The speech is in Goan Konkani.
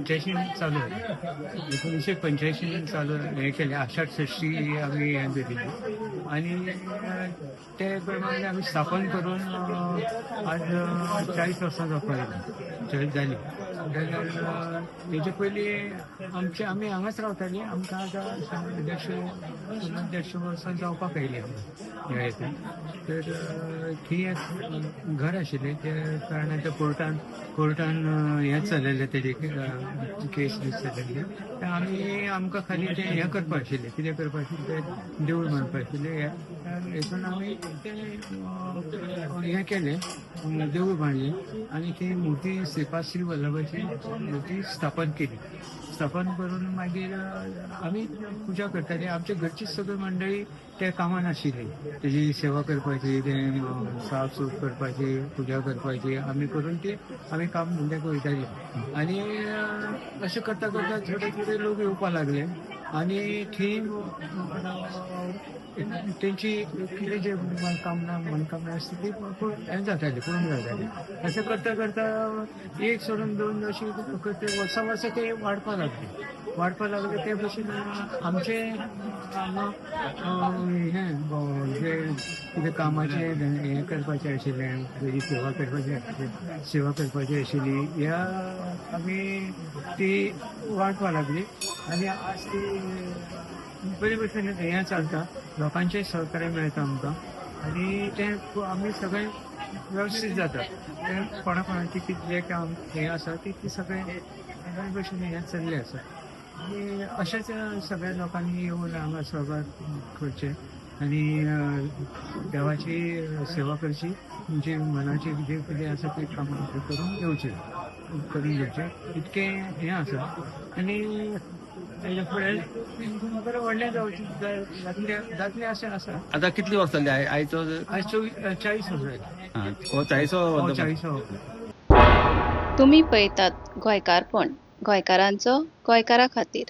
85 चालू जालें, 1985 चालू हें केलें. आषाढ षष्ठी आमी हें दवरिल्ली आनी ते प्रमाणे आमी स्थापन करून आज 40 वर्सां जावपाक लागलीं, 40 जालीं. जाल्यार हेजे पयलीं आमचे आमी हांगाच रावतालीं. आमकां आतां 150 वर्सां जावपाक आयलीं ह्या हेतून. तर थंय एक घर आशिल्लें, त्या कारणान त्या कोर्टान हें चलयलें, तेजे केस बी चलयल्ली. तर आमी आमकां खाली तें हें करपा आशिल्लें, कितें करपा आशिल्लें, तें देवूळ बांदपा आशिल्लें. हेतून आमी तें हें केलें, देवूळ बांदलें आनी ती मुर्ती श्रीपाद श्री वल्लभाची मुर्ती स्थापन केली. स्थापन करून मागीर आमी पुजा करताली. आमच्या घरची सगळी मंडळी त्या कामान आशिल्ली, तेजी सेवा करपाची, तें साफ सूफ करपाची, पुजा करपाची, आमी करून ती आमी काम धंद्याक वयताली. आनी अशें करता करता थोडे थोडे लोक येवपाक लागले आनी थंय तेंची कितें जे मनकामना मनकामना आसता ती हें जाताली, पूर्ण जाताली. अशें करता करता एक सोडून दोन अशी वर्सां वर्सां ते वाडपाक लागले, वाडपाक लागले. ते भशेन आमचे हांगा हें जे कितें कामाचें हें करपाचें आशिल्लें, तेजी सेवा करपाची आशिल्ली, सेवा करपाची आशिल्ली, ह्या आमी ती वाडपाक लागली. आनी आज ती बरे भशेन हें चलता, लोकांचें सहकार्य मेळटा आमकां आनी तें आमी सगळें वेवस्थीत जाता. तें कोणा कोणाचें कितलें काम हें आसा ती सगळें बरे भशेन हें चल्लें आसा. आनी अशेंच सगळ्या लोकांनी येवन हांगा सहभाग करचें आनी देवाची सेवा करची, तुमचे मनाचे जे कितें आसा तें काम करून घेवचें, करून घेवचें, इतकें हें आसा. आनी तेज्या फुडें बरें व्हडलें जावचें, जातलें अशें आसा. आतां कितली वर्सां जाली आयचो? आयज 40 वर्सां. हो 40वो? 40वो. तुमी पळयतात गोंयकारपण, गोंयकारांचो गोंयकारा खातीर.